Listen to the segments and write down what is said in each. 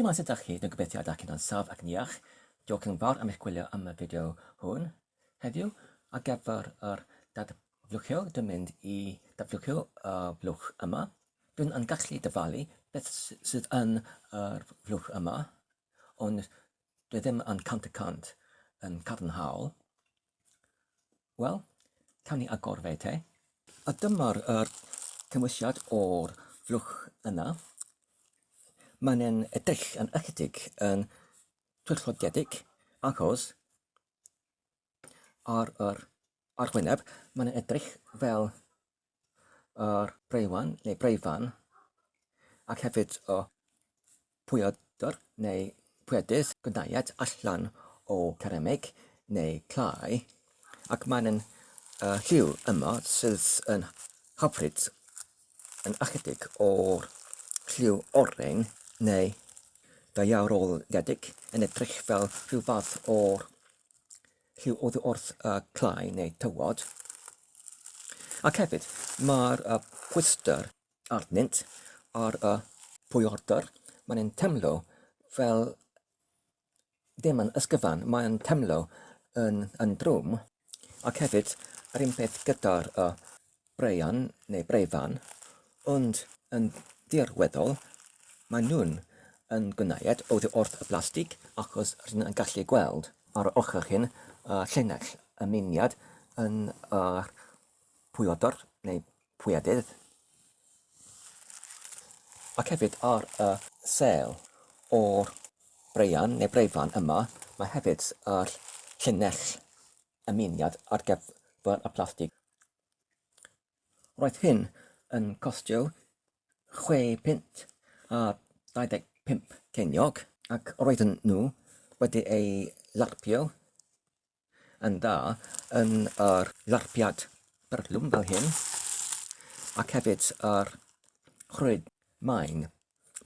Shwmae, sut dach chi? Dwi'n gobeithio dach chi'n saff ac yn iach. Diolch yn fawr am eich gwylio am y fideo hwn heddiw. Ar gyfer yr dadflwchio, dwi'n mynd i dadflwchio y blwch yma. Dwi'n yn gallu dyfalu beth sydd yn yr flwch yma, ond dwi ddim yn 100% yn cadarnhaol. Wel, cawn ni agor fe te. A dyma'r er cymwysiad o'r flwch yna. Mae'n yn edrych yn ychydig yn twyllodedig achos ar yr arwyneb mae'n edrych fel yr breiwan neu breifan ac hefyd y pwyodr neu pwydydd gwnaed allan o ceramig neu clai ac mae'n yn y lliw yma sydd yn hyfryd yn ychydig o'r lliw oren neu ddaearoledig yn edrych fel rhyw fath o'r lliw oddi wrth y clai neu tywod. Ac hefyd, mae'r uh, pwyster arnynt ar y pwyordr, mae'n yn teimlo fel ddim yn ysgyfan, mae'n teimlo yn, yn drwm. Ac hefyd, yr un peth gyda'r uh, breian neu breifan, ond yn ddirweddol, maen nhw'n yn gwneud oddi wrth y blastig achos rydyn yn gallu gweld ar y ochr hyn y llinell ymuniad yn yr pwyodr neu pwyadydd. Ac hefyd ar y sêl o'r breian neu breifan yma mae hefyd yr llinell ymuniad ar gyfer y plastig. Roedd hyn yn costio chwe punt a 25 ceiniog ac roedden nhw wedi eu larpio yn dda yn yr larpiad byrlwm fel hyn ac hefyd yr rhwyd maen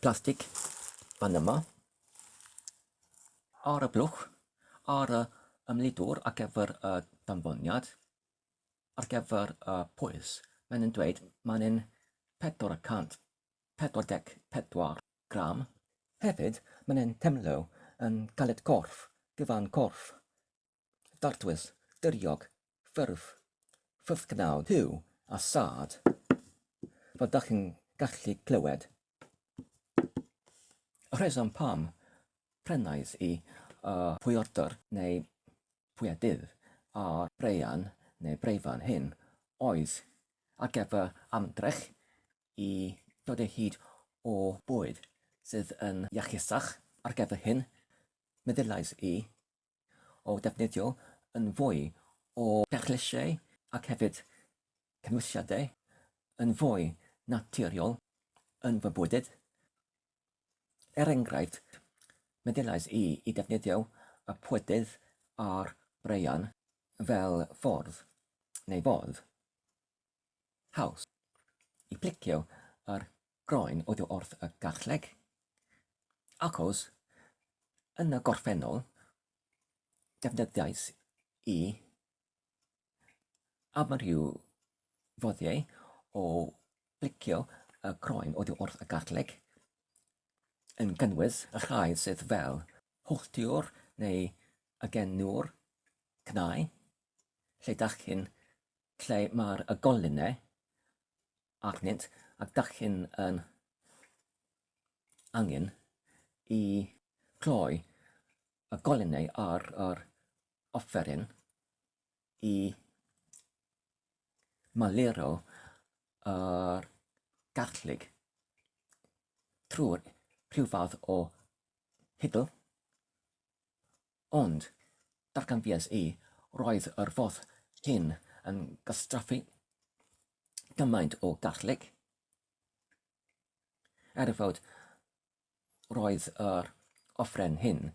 plastig fan yma ar y blwch ar y ymlidwr ar gyfer y danfoniad. Ar gyfer y pwys, maen nhw'n dweud mae'n un 444 gram. Hefyd, mae'n un teimlo yn galed corff, gyfan corff, dartwys, diriog, ffurf, ffurfgnawd, hyw a sad, fel dach chi'n gallu clywed. Y rheswm pam prynais i y pwyordr neu pwyadydd a'r breian neu breifan hyn oedd ar gyfer ymdrech i dod o hyd o bwyd sydd yn iachusach ar gyfer hyn, meddylais i, o defnyddio yn fwy o perlysiau ac hefyd cymwysiadau yn fwy naturiol yn fy bwydydd. Er enghraifft, meddyliais i i defnyddio y pwydydd a'r breian fel ffordd, neu fodd, haws i plicio yr groen oddi wrth y garlleg, achos yn y gorffennol defnyddiais i amryw foddiau o blicio y croen oddi wrth y garlleg, yn cynnwys y rhai sydd fel holltiwr neu agenwr cnau, lle dach chi'n lle mae'r y golinau arnynt ac dach chi'n yn angen i cloi y golinau ar yr offeryn i maluro yr garlleg trwy'r rhyw fath o hidl, ond darganfues i roedd yr fodd hyn yn gwastraffu gymaint o garlleg. Er fod Roedd yr offeren hyn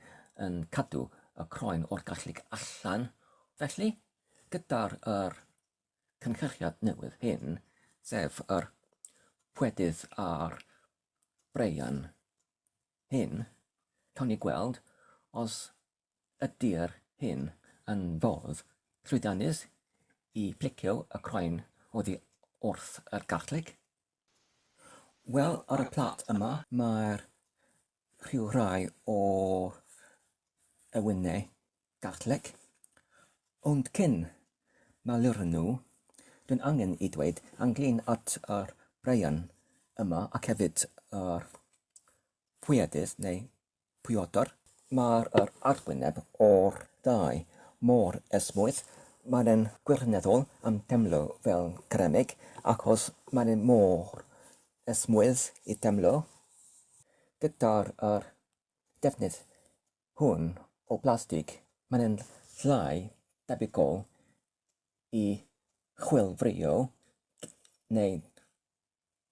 yn cadw y croen o'r garlleg allan. Felly, gyda'r yr cynhyrchiad newydd hyn, sef yr pwedydd a'r breian hyn, cawn ni gweld os ydy'r hyn yn fodd llwyddiannus i plicio y croen oddi wrth yr garlleg. Wel, ar y plât yma, mae'r rhyw rai o'r ewinau garlleg. Ond cyn maluro nhw, dwi'n angen i dweud ynglyn at yr Brian yma ac hefyd yr pwyadydd neu pwyodr. Mae'r yr arwyneb o'r ddau mor esmwyth, mae'n e'n gwirioneddol am deimlo fel ceramig achos mae'n e'n mor esmwyth i deimlo. Gyda'r yr defnydd hwn o blastig, mae'n e'n llai debygol i chwilfrio neu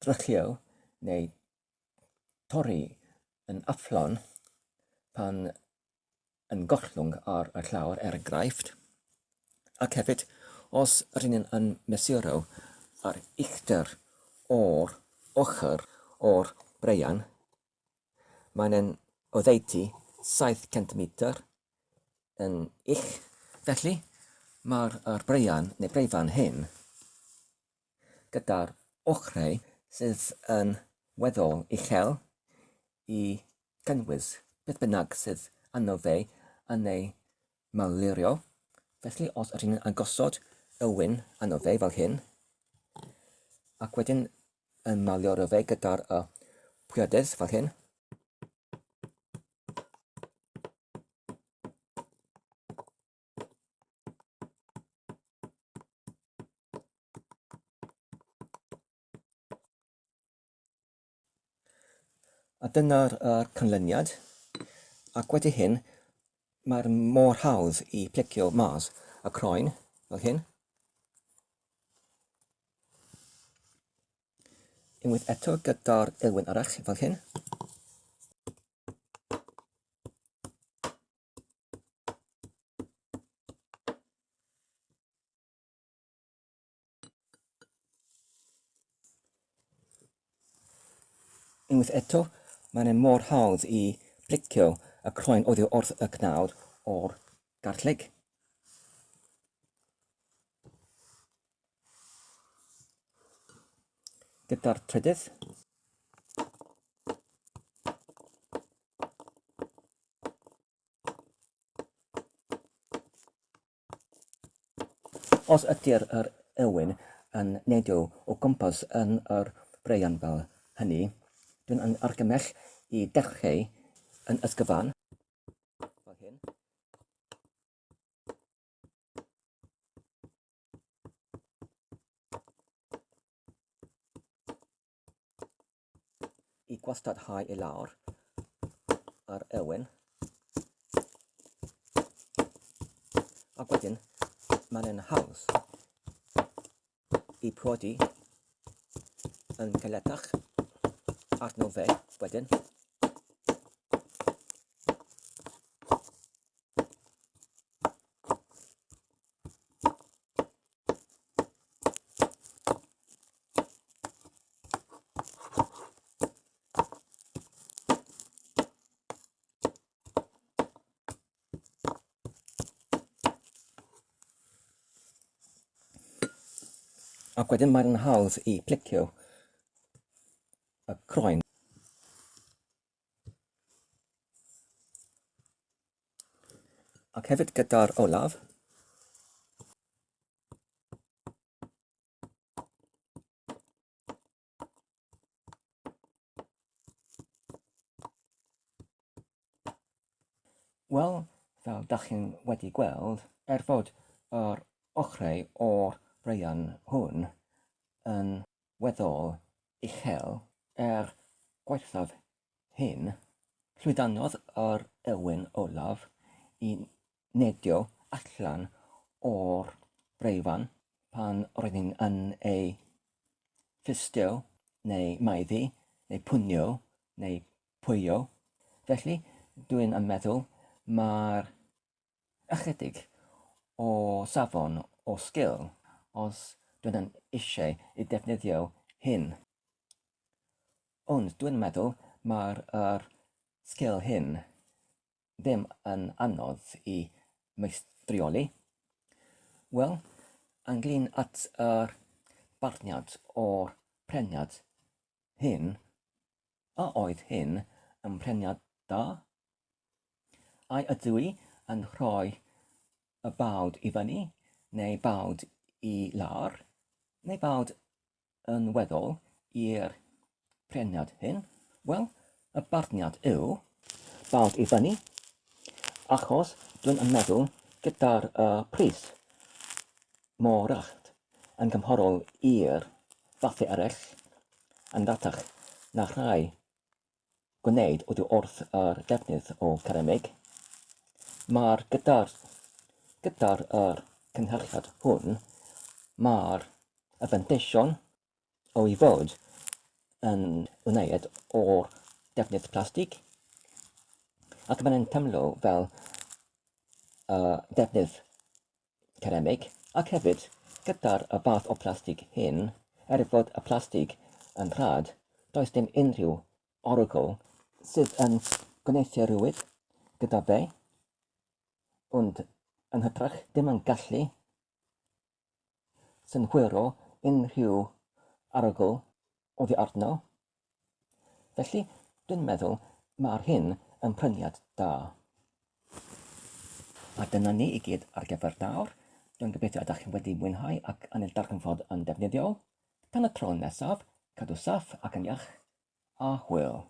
dryllio neu torri yn aflon pan yn gollwng ar y llawr er enghraifft, ac hefyd os rŷn ni'n yn mesuro yr uchder o'r ochr o'r breian, mae'n yn oddeutu 7 centimetr yn uch. Felly, mae'r yr breian neu breifan hyn gyda'r ochrau sydd yn weddol uchel i gynnwys beth bynnag sydd arno fe yn ei malurio. Felly os ydyn ni'n gosod y wyn arno fe fel hyn, ac wedyn yn malurio fe gyda'r pwyadydd fel hyn, A dyna'r canlyniad. Ac wedi hyn, mae'r mor hawdd i plicio mas y croen, fel hyn. Unwaith eto gyda'r elwen arall, fel hyn. Unwaith eto, mae'n en mor hawdd i blicio y croen oddi wrth y cnawd o'r garlleg. Gyda'r trydydd, Os ydy'r yr ewyn yn neidio o gwmpas yn yr breuan fel hynny, dwi'n yn argymell i dechrau yn ysgyfan, fel hyn. I gwastadhau i lawr yr ewyn. Ac wedyn, mae'n yn haws i prodi yn galetach arno fe wedyn. Ac wedyn mae'n hawdd i plicio y croen. Ac hefyd gyda'r olaf. Wel, fel dach chi'n wedi gweld, er fod yr ochrau o'r breuan hwn yn weddol uchel, er gwaethaf hyn, llwyddannodd yr ewyn olaf i neidio allan o'r breifan pan roedd hi'n yn ei ffistio neu maeddu neu pwnio neu pwyo. Felly, dwi'n yn meddwl mae'r ychydig o safon o sgil os dwi'n yn eisiau i defnyddio hyn. Ond dwi'n meddwl mae'r yr sgil hyn ddim yn anodd i meistrioli. Wel, ynglyn at yr barniad o'r preniad hyn, a oedd hyn yn preniad? da? Ai ydw i yn rhoi y bawd i fyny, neu bawd i lawr, neu bawd yn weddol i'r preniad hyn? Wel, y barniad yw bawd i fyny, achos dwi'n yn meddwl gyda'r uh, pris mor rallt yn gymhorol i'r fathau eraill yn ratach na rhai gwneud oddi wrth yr defnydd o ceramig. Mae'r gyda'r gyda'r yr cynhyrchiad hwn, mae'r y fanteision o'i fod yn wneud o'r defnydd plastig ac mae'n teimlo fel y defnydd ceramig, ac hefyd, gyda'r y fath o plastig hyn, er fod y plastig yn rhad, does dim unrhyw orogl sydd yn gwneuthurwyd gyda fe, ond yn hytrach dim yn gallu synhwyro unrhyw arogl oddi arno. Felly, dwi'n meddwl mae'r hyn yn pryniad da. A dyna ni i gyd ar gyfer nawr. Dwi'n gobeithio ydych chi wedi mwynhau ac yn ei darganfod yn defnyddiol. Tan y tro nesaf, cadw saff ac yn iach, a hwyl.